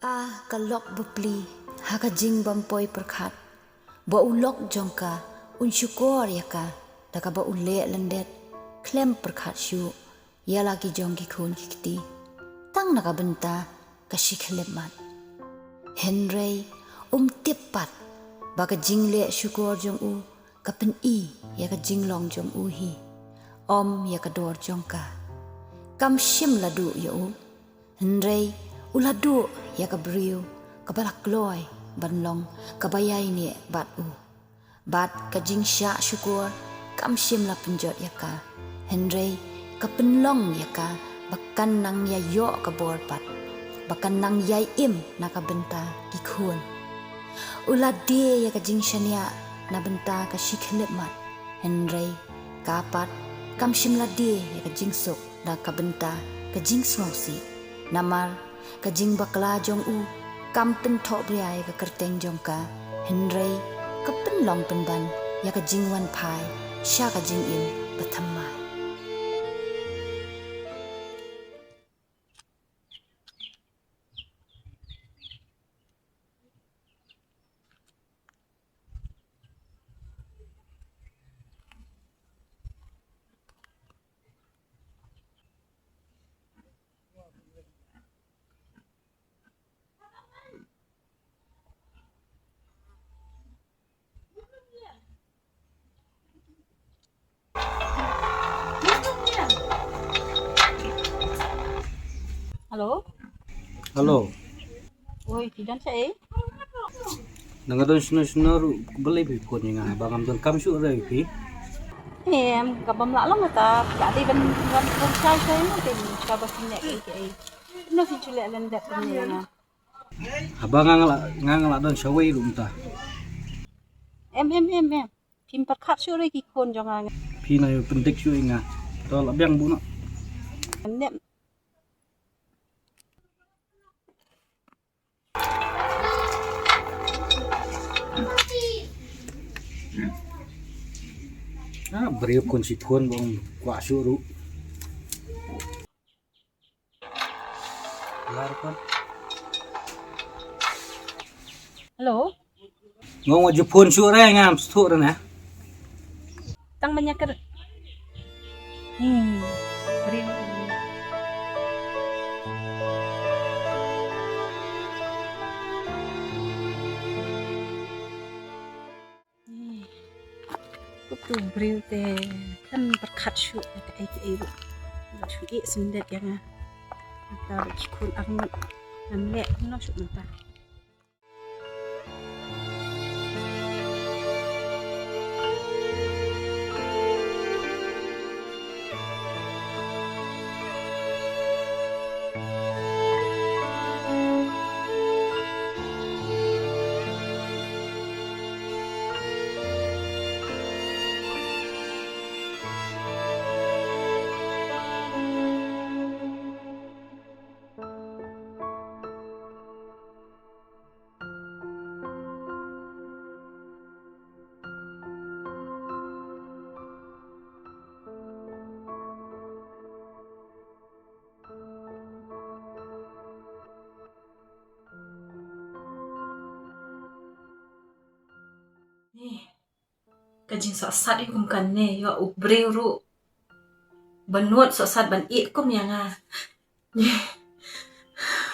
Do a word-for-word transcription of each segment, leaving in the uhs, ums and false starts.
Ah, ka lok bapli, ha ka jingbym poi pyrkhat, ba u lok jong ka un shukor ïa ka da kaba u leh lyndet khlem pyrkhat shuh ïa la ki jong ki khun ki kti, tang na ka bynta ka shi khyllipmat. Hynrei um tip pat ba ka jingleh shukor jong u ka pyni ïa ka jinglong jong u hi, ym ïa ka dor jong ka. Kam shym la duh ïa u, hynrei u la duh ïa ka briew kaba la kloi ban long kaba ïaineh bad u. Bad ka jingshah shukor kam shym la pynjot ïa ka, hynrei ka pynlong ïa ka ba kan nang ïa ïoh ka bor pat, ba kan nang ïai im na ka bynta ki khun. U la die ïa ka jingshaniah na bynta ka shi khyllipmat, hynrei ka pat kam shym la die ïa ka jingsuk na ka bynta ka jingsngewsih. Namar ka jingbakla jong u kam pynthohbria ïa ka kyrteng jong ka, hynrei ka pynlong pynban ïa ka jingwanphai sha ka jingim bathymmai. Hello. Hello. Oi, phi don shaei? Nga don shano shano ruh, balei phi phone ïa nga, ba ngam don kam shuh re phi? Em, ka bym lah long kata, ka dei ban wan phone shai shai mo, te ka ba phi neh kaei kaei. No phi shu leh lyndet ïa nga. Haba nga nga la, nga nga la don shawei ruh mynta. Em, em, em, em. Phim pyrkhat shuh re ki khun jong nga. Phi nang ïa pyndik shuh ïa nga. To la biang buh noh. Em, em. Ah, briew khun shi phone ba ong kwah shuh ruh. Lar pun. Hello. Ngong wa ju phone shuh re ngam shuh re na. Tang manya ker. Hmm. Briew. Kutu briew te kan pyrkhat shuh ïa kaei kaei ruh. Ba shu ïeh syndet ïa nga. Mynta ruh ki khun arngut ngam leh kumno shuh mynta. Ni, ka jingsohsat ïa kum kane, ïa u briew ruh. Ban nud sohsat ban ïeh kum ïa nga.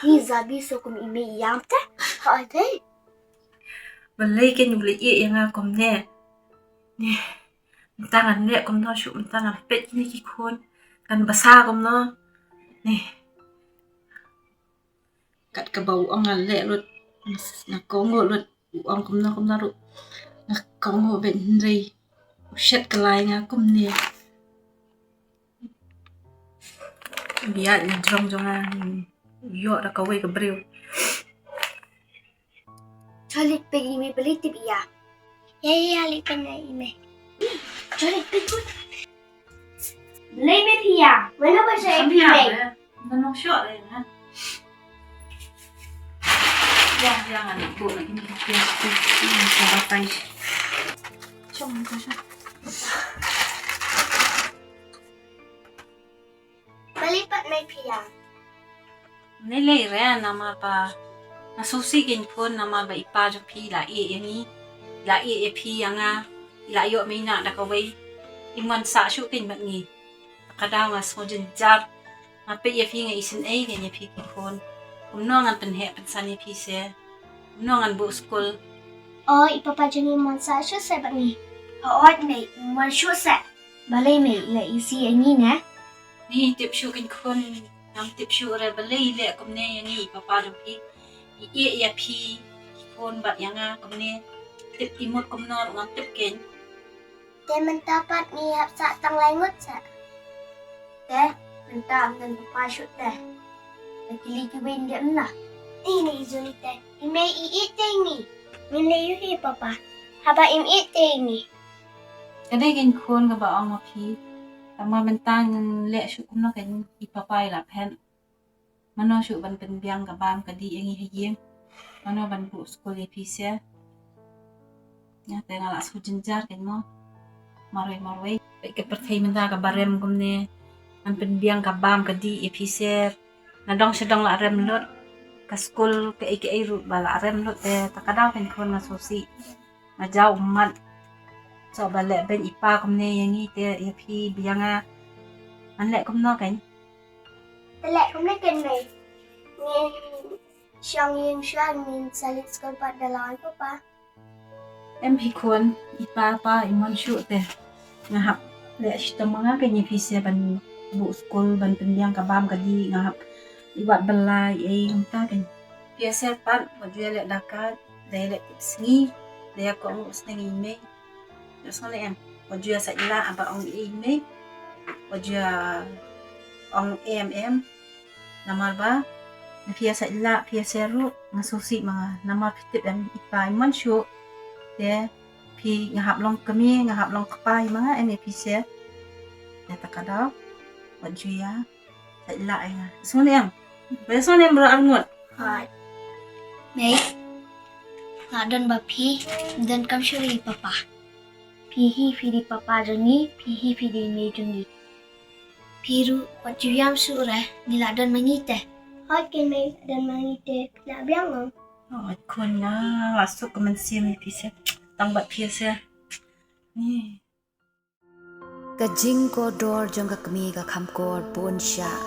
Ni zabi so kum i mei ïam te. Ha dei. Balei ken u leh ïeh ïa nga kumne. Ni. Mynta ngan leh kumno shuh, mynta ngan peit kine ki khun. Kan basa kumno. Ni. Kat kaba u ong nga leh lut. Nga kohnguh lut. U ong kumno kumno ruh. Nga kohnguh bad hynrei u shet ka lai nga kumne. Biat na jrong jong nga. Ïoh da kawei ka briew. Chali peit i mei balei tip ïa. Ïa ïa ïa leit peit i mei. Chali peit. Balei me phi ïa? Mano ba sha i mei? Mano sha i mei? Ïa ïa ngan buh lagi ni. Ïa ïa ïa. Shong ka shong. Balei pat me phi ïa? Ni lei re namar ba Nga sngewsih kein khun namar ba i pa jong phi i la ïeh ïa ngi, i la ïeh ïa phi ïa nga, i la ïoh mei na da kawei. Im wan sah shuh kein bad ngi. Ka daw nga sngewjynjar. Nga peit ïa phi nga isynei kein ïa phi ki khun. Kumno ngan pynheh pynsan ïa phi se? Kumno ngan buh skul? O i papa jong ngi, im wan sah shuh se bad ngi. Hooid mei, im wan shuh se. Balei mei, i la isih ïa ngi ne? Ngi tip shuh kein khun. Ngam tip shuh re balei i leh kumne ïa ngi i papa jong phi. I ïeh ïa phi ki khun bad ïa nga kumne. Tip i mut kumno ruh ngam tip kein. Te mynta pat ngi hap sah tang lai ngut seh. Te mynta ym don papa shuh te. La kylli kiwei de ym na. Te ngi jong te i mei i ïeit te ïa ngi. Ngin leh ïa u hi papa haba im ïeit te ïa ngi. Ka dei kein khun kaba ong ma phi. Tangba mynta ngin leh shuh kumno kein, i papa i la phet. Mano shuh ban pynbiang ka bam ka dih ïa ngi ha ïing? Mano ban buh skul ïa phi se? Ïa te nga la sngewjynjar kein mo. Marwei marwei peit ka pyrthei mynta kaba rem kumne. Ngan pynbiang ka bam ka dih ïa phi se? Na dong sha dong la rem lut. Ka skul kaei kaei ruh ba la rem lut te. Ta ka daw kein khun nga sngewsih. Nga jaw ummat. Soh ba leh beiñ i pa kumne ïa ngi te ïa phi biang nga. Ngan leh kumno kein? Te leh kumne kein mei. Ngin shong ïing shuwa, ngin sa leit skul pat da la wan papa. Em phi khun, i pa pa im wan shuh te. Nga hap leh shitom ma nga kein ïa phi se ban buh skul, ban pynbiang ka bam ka dih, nga hap i wad bylla ei kumta kein. Phi ïa ser pat, wat ju ïa leh da ka, da ïa leh tip sngi, da ïa kohnguh sneng ïa i mei. Ïa sngewleh em, wat ju ïa sait lah haba ong ei i mei. Wat ju ïa ong em em. Namar ba na phi ïa sait lah phi ïa ser ruh nga sngewsih ma nga namar phi tip em i pa im wan shuh. Te phi nga hap long kmie nga hap long kpa ïa ma nga em ïa phi ser. Ïa ta ka daw wat ju ïa sait lah ïa nga. Sngewleh em. Ba sngewleh em bro arngut. Hooid. Mei. Nga don ba phi don kam shuh ïa i papa. Phi hi phi dei papa jong ngi, phi hi phi dei mei jong ngi. Phi ruh wat ju ïam shuh re, ngi la don ma ngi te. Hooid kein mei, don ma ngi te, na biang ong. Hooid khun nga la suk ka mynsiem ïa phi se. Tang bad phi se. Ni. Ka jingkordor jong ka kmie ka kham kor bun shah.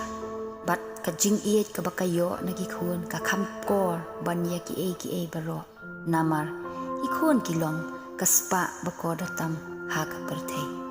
Bad ka jingïeit kaba ka ïoh na ki khun ka kham kor ban ïa kiei kiei baroh. Namar ki khun ki long ka spah ba kordor tam ha ka pyrthei.